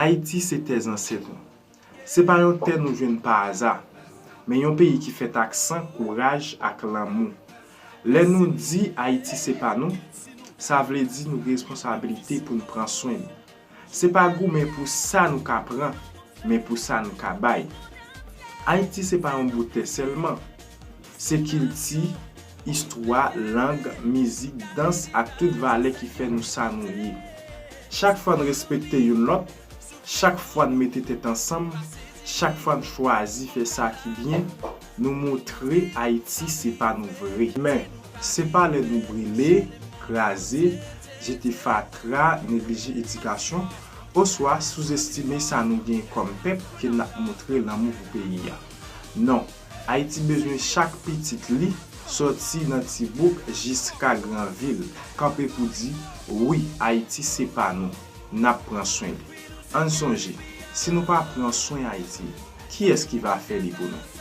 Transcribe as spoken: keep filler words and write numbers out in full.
Ayiti se tè zansèt nou. Se pa yon tè nou jwenn pa aza, men yon peyi ki fèt ak san, kouraj ak lanmou. Lè nou di Ayiti se pa nou, sa vle di nou gen responsabilite pou n pran swen li. Se pa goumen pou sa nou ka pran, men pou sa nou ka bay. Ayiti se pa yon bout tè sèlman. Se kilti, istwa, lang, mizik, dans ak tout valè ki fè nou sa nou ye. Chak fwa n respekte youn lòt, chak fwa n mete tèt ansanm, chak fwa n chwazi fè sa ki byen, nou montre Ayiti se pa nou vre. Men, se pa lè nou brile, kraze, jete fatra, neglije edikasyon, oswa souzestime sa nou gen kòm pèp ke n ap montre lanmou pou peyi a. Non, Ayiti bezwen chak pitit li, sòti nan ti bouk jiska gran vil, kanpe pou di, wi, Ayiti se pa nou, n ap pran swen li. Ann sonje, si nou pa pran swen Ayiti, kiyès ki va fè li pou nou?